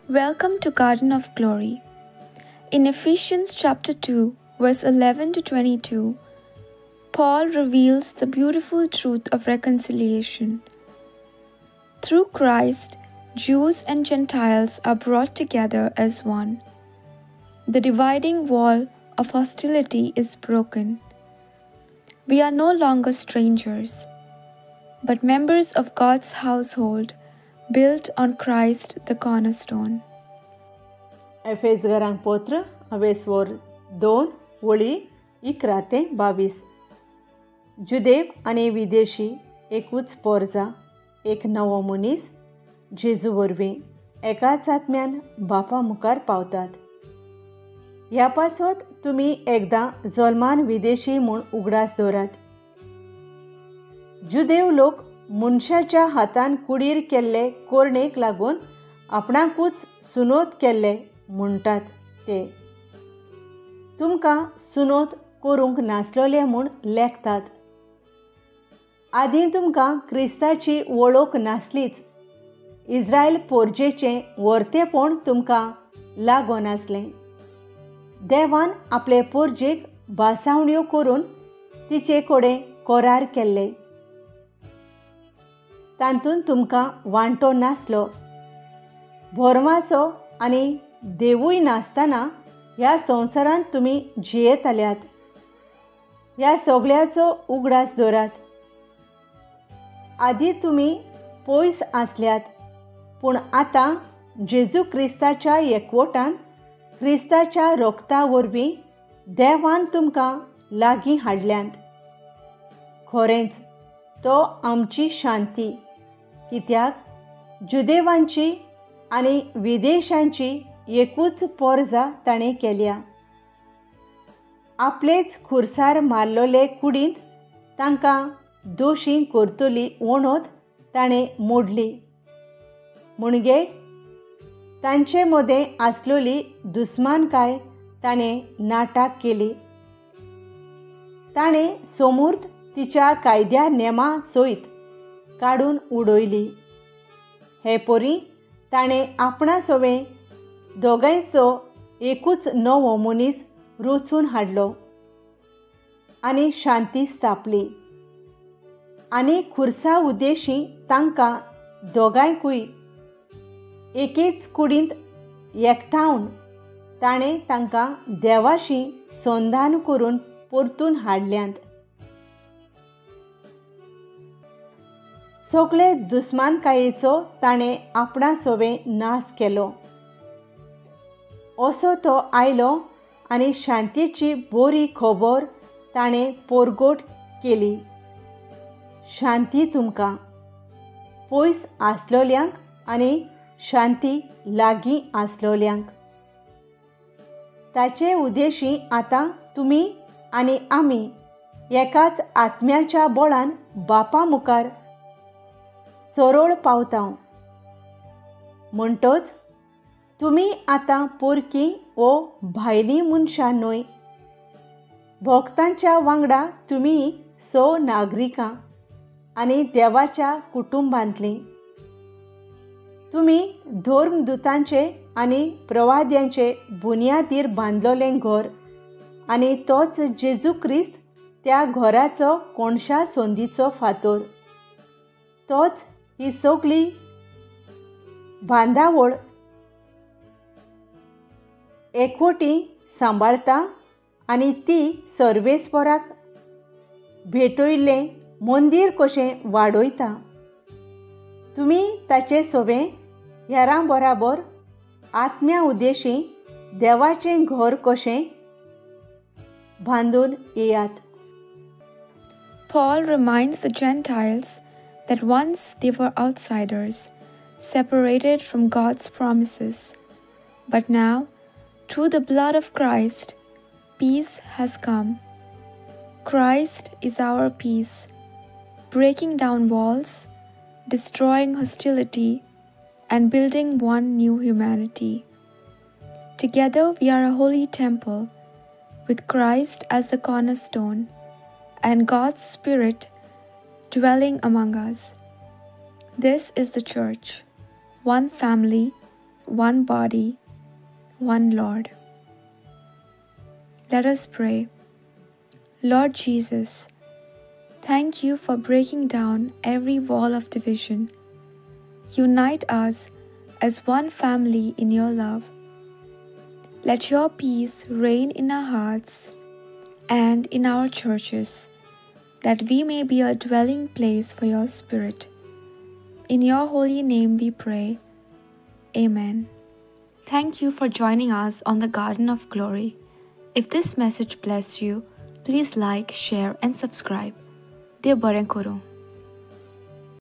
Welcome to Garden of Glory. In Ephesians chapter 2, verse 11 to 22, Paul reveals the beautiful truth of reconciliation. Through Christ, Jews and Gentiles are brought together as one. The dividing wall of hostility is broken. We are no longer strangers, but members of God's household, built on Christ the cornerstone. एफेसघरांक पत्र अवेसवर 2 वळी 11 ते 22. जुदेव आनी विदेशी एकूच पोरजा, एक नवो मनीस जेजू वरवीं एकाच आत्म्यान बापा मुखार पावतात. ह्या पासत तुमी एकदां जल्मान विदेशी म्हूण उगडास दवरात. जुदेव लोक मनशाच्या हातान कुडीर केल्ले कोरणेक लागून आपणाकूच सुनोत केल्ले म्हणटात ते तुमकां सुनोत करूंक नासलोले म्हूण लेखतात. आदीं तुमकां क्रिस्ताची वळख नासलीच, इस्रायल पोरजेचें वर्तेपण तुमकां लागून आसलें. देवान आपले पोरजेक भासावण्यो करून तिचे कडेन करार केल्ले, तातूंत तुमकां वांटो नासलो. भोरमासो आनी देवूय नासतना ह्या संवसारांत तुमी जियेताल्यात. ह्या सगळ्याचो उगडास दवरात. आदीं तुमी पयस आसल्यात, पूण आतां जेजू क्रिस्ताच्या एकवटान क्रिस्ताच्या रोगता वरवीं देवान तुमकां लागीं हाडल्यांत. खरेंच तो आमची शांती, कित्याक जुदेवांची आनी विदेशांची एकूच पोरजा ताणें केल्या. आपलेच खुर्सार मारलोले कुडींत तांकां दोशी करतली वणत ताणें मोडली. म्हणगे तांचे मदें आसलोली दुस्मानकाय ताणें नाटक केली. ताणें सोमूर्त तिच्या कायद्या नेमा सयत काडून उडयली. हे परी ताणें आपणा सवें दोगांयचो एकूच नवो मनीस रचून हाडलो आनी शांती स्थापली. आनी खुर्सा उद्देशी तांकां दोगांयकूय एकेच कुडींत एकठावन ताणें तांकां देवाशी संधान करून परतून हाडल्यांत. सगळे दुस्मानकायेचो ताणें आपणा सवें नाश केलो. असो तो आयलो आनी शांतीची बरी खबर ताणें पोरगोट केली. शांती तुमकां पयस आसलोल्यांक आनी शांती लागीं आसलोल्यांक. ताचे उद्देशी आतां तुमी आनी आमी एकाच आत्म्याच्या बळान बापा मुखार सरळ पावता. म्हणटच तुमी आतां पोरकी वो भायलीं मनशां न्हय, भक्तांच्या वांगडा तुमी स नागरिकां आनी देवाच्या कुटुंबांतलीं. तुमी धर्मदूतांचे आनी प्रवाद्यांचे बुन्यादीर बांदलोलें घर आनी तोच जेजू क्रिस्त त्या घराचो कोणशा संदीचो फातोर. तोच ही सगळी बांदावळ एकवटी सांबाळता आनी ती सर्वेस्पराक भेटयल्लें मंदीर कशें वाडयता. तुमी ताचे सवें हेरां बराबर आत्म्या उद्देशी देवाचें घर कशें बांदून येयात. Paul reminds the Gentiles that once they were outsiders, separated from God's promises. But now, through the blood of Christ, peace has come. Christ is our peace, breaking down walls, destroying hostility, and building one new humanity. Together we are a holy temple, with Christ as the cornerstone and God's Spirit dwelling among us. This is the church, one family, one body, one Lord. Let us pray. Lord Jesus, thank you for breaking down every wall of division. Unite us as one family in your love. Let your peace reign in our hearts and in our churches, that we may be a dwelling place for your Spirit. In your holy name we pray. Amen. Thank you for joining us on the Garden of Glory. If this message blessed you, please like, share, and subscribe. Dev बरें करूं.